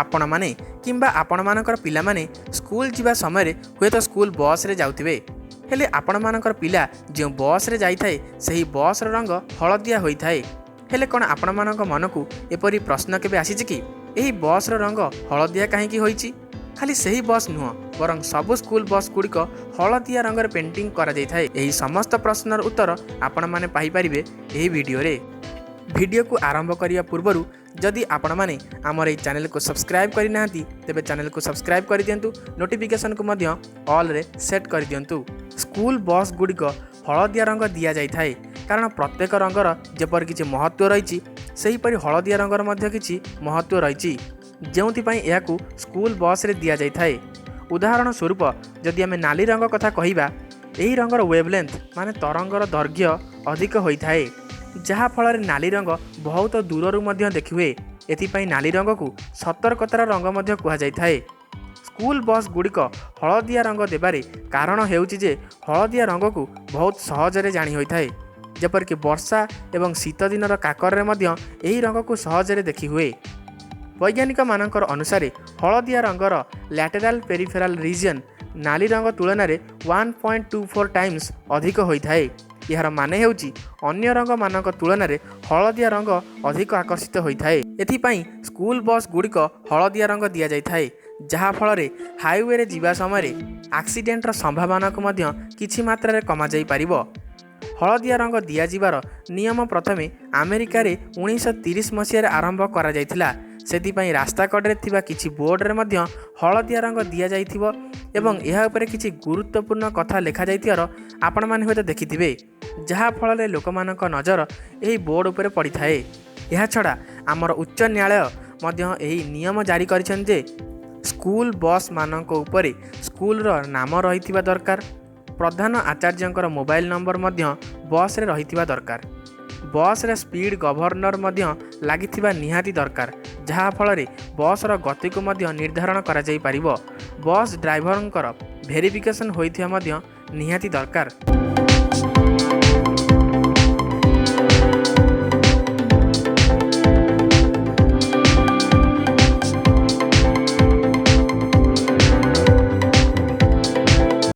ଆପଣମାନେ କିମ୍ବା ଆପଣମାନଙ୍କର ପିଲାମାନେ ସ୍କୁଲ ଯିବା ସମୟରେ ହୁଏତ ସ୍କୁଲ ବସ୍ରେ ଯାଉଥିବେ। ହେଲେ ଆପଣମାନଙ୍କର ପିଲା ଯେଉଁ ବସ୍ରେ ଯାଇଥାଏ, ସେହି ବସ୍ର ରଙ୍ଗ ହଳଦିଆ ହୋଇଥାଏ। ହେଲେ କ'ଣ ଆପଣମାନଙ୍କ ମନକୁ ଏପରି ପ୍ରଶ୍ନ କେବେ ଆସିଛି କି, ଏହି ବସ୍ର ରଙ୍ଗ ହଳଦିଆ କାହିଁକି ହୋଇଛି? ଖାଲି ସେହି ବସ୍ ନୁହଁ, ବରଂ ସବୁ ସ୍କୁଲ ବସ୍ ଗୁଡ଼ିକ ହଳଦିଆ ରଙ୍ଗରେ ପେଣ୍ଟିଂ କରାଯାଇଥାଏ। ଏହି ସମସ୍ତ ପ୍ରଶ୍ନର ଉତ୍ତର ଆପଣମାନେ ପାଇପାରିବେ ଏହି ଭିଡ଼ିଓରେ। ଭିଡ଼ିଓକୁ ଆରମ୍ଭ କରିବା ପୂର୍ବରୁ ଯଦି ଆପଣମାନେ ଆମର ଏହି ଚ୍ୟାନେଲକୁ ସବସ୍କ୍ରାଇବ୍ କରିନାହାନ୍ତି, ତେବେ ଚ୍ୟାନେଲକୁ ସବସ୍କ୍ରାଇବ୍ କରିଦିଅନ୍ତୁ, ନୋଟିଫିକେସନକୁ ମଧ୍ୟ ଅଲ୍ରେ ସେଟ୍ କରିଦିଅନ୍ତୁ। ସ୍କୁଲ ବସ୍ ଗୁଡ଼ିକ ହଳଦିଆ ରଙ୍ଗ ଦିଆଯାଇଥାଏ, କାରଣ ପ୍ରତ୍ୟେକ ରଙ୍ଗର ଯେପରି କିଛି ମହତ୍ତ୍ୱ ରହିଛି, ସେହିପରି ହଳଦିଆ ରଙ୍ଗର ମଧ୍ୟ କିଛି ମହତ୍ତ୍ୱ ରହିଛି, ଯେଉଁଥିପାଇଁ ଏହାକୁ ସ୍କୁଲ ବସ୍ରେ ଦିଆଯାଇଥାଏ। ଉଦାହରଣ ସ୍ୱରୂପ ଯଦି ଆମେ ନାଲି ରଙ୍ଗ କଥା କହିବା, ଏହି ରଙ୍ଗର ୱେଭଲେନ୍ଥ ମାନେ ତରଙ୍ଗର ଦୈର୍ଘ୍ୟ ଅଧିକ ହୋଇଥାଏ, ଯାହାଫଳରେ ନାଲି ରଙ୍ଗ ବହୁତ ଦୂରରୁ ମଧ୍ୟ ଦେଖିହୁଏ। ଏଥିପାଇଁ ନାଲି ରଙ୍ଗକୁ ସତର୍କତାର ରଙ୍ଗ ମଧ୍ୟ କୁହାଯାଇଥାଏ। ସ୍କୁଲ ବସ୍ ଗୁଡ଼ିକ ହଳଦିଆ ରଙ୍ଗ ଦେବାରେ କାରଣ ହେଉଛି ଯେ ହଳଦିଆ ରଙ୍ଗକୁ ବହୁତ ସହଜରେ ଜାଣି ହୋଇଥାଏ। ଯେପରିକି ବର୍ଷା ଏବଂ ଶୀତ ଦିନର କାକରରେ ମଧ୍ୟ ଏହି ରଙ୍ଗକୁ ସହଜରେ ଦେଖିହୁଏ। ବୈଜ୍ଞାନିକମାନଙ୍କର ଅନୁସାରେ ହଳଦିଆ ରଙ୍ଗର ଲ୍ୟାଟେରାଲ୍ ପେରିଫେରାଲ୍ ରିଜିଅନ୍ ନାଲି ରଙ୍ଗ ତୁଳନାରେ 1.24 ଟାଇମ୍ସ ଅଧିକ ହୋଇଥାଏ। ଏହାର ମାନେ ହେଉଛି ଅନ୍ୟ ରଙ୍ଗମାନଙ୍କ ତୁଳନାରେ ହଳଦିଆ ରଙ୍ଗ ଅଧିକ ଆକର୍ଷିତ ହୋଇଥାଏ। ଏଥିପାଇଁ ସ୍କୁଲ ବସ୍ ଗୁଡ଼ିକ ହଳଦିଆ ରଙ୍ଗ ଦିଆଯାଇଥାଏ, ଯାହାଫଳରେ ହାଇୱେରେ ଯିବା ସମୟରେ ଆକ୍ସିଡେଣ୍ଟର ସମ୍ଭାବନାକୁ ମଧ୍ୟ କିଛି ମାତ୍ରାରେ କମାଯାଇପାରିବ। ହଳଦିଆ ରଙ୍ଗ ଦିଆଯିବାର ନିୟମ ପ୍ରଥମେ ଆମେରିକାରେ 1930 ମସିହାରେ ଆରମ୍ଭ କରାଯାଇଥିଲା। ସେଥିପାଇଁ ରାସ୍ତା କଡ଼ରେ ଥିବା କିଛି ବୋର୍ଡ଼ରେ ମଧ୍ୟ ହଳଦିଆ ରଙ୍ଗ ଦିଆଯାଇଥିବ ଏବଂ ଏହା ଉପରେ କିଛି ଗୁରୁତ୍ୱପୂର୍ଣ୍ଣ କଥା ଲେଖାଯାଇଥିବାର ଆପଣମାନେ ହୁଏତ ଦେଖିଥିବେ, ଯାହାଫଳରେ ଲୋକମାନଙ୍କ ନଜର ଏହି ବୋର୍ଡ଼ ଉପରେ ପଡ଼ିଥାଏ। ଏହାଛଡ଼ା ଆମର ଉଚ୍ଚ ନ୍ୟାୟାଳୟ ମଧ୍ୟ ଏହି ନିୟମ ଜାରି କରିଛନ୍ତି ଯେ ସ୍କୁଲ ବସ୍ମାନଙ୍କ ଉପରେ ସ୍କୁଲର ନାମ ରହିଥିବା ଦରକାର, ପ୍ରଧାନ ଆଚାର୍ଯ୍ୟଙ୍କର ମୋବାଇଲ ନମ୍ବର ମଧ୍ୟ ବସ୍ରେ ରହିଥିବା ଦରକାର, ବସ୍ରେ ସ୍ପିଡ଼ ଗଭର୍ଣ୍ଣର ମଧ୍ୟ ଲାଗିଥିବା ନିହାତି ଦରକାର, ଯାହାଫଳରେ ବସ୍ର ଗତିକୁ ମଧ୍ୟ ନିର୍ଦ୍ଧାରଣ କରାଯାଇପାରିବ, ବସ୍ ଡ୍ରାଇଭରଙ୍କର ଭେରିଫିକେସନ୍ ହୋଇଥିବା ମଧ୍ୟ ନିହାତି ଦରକାର।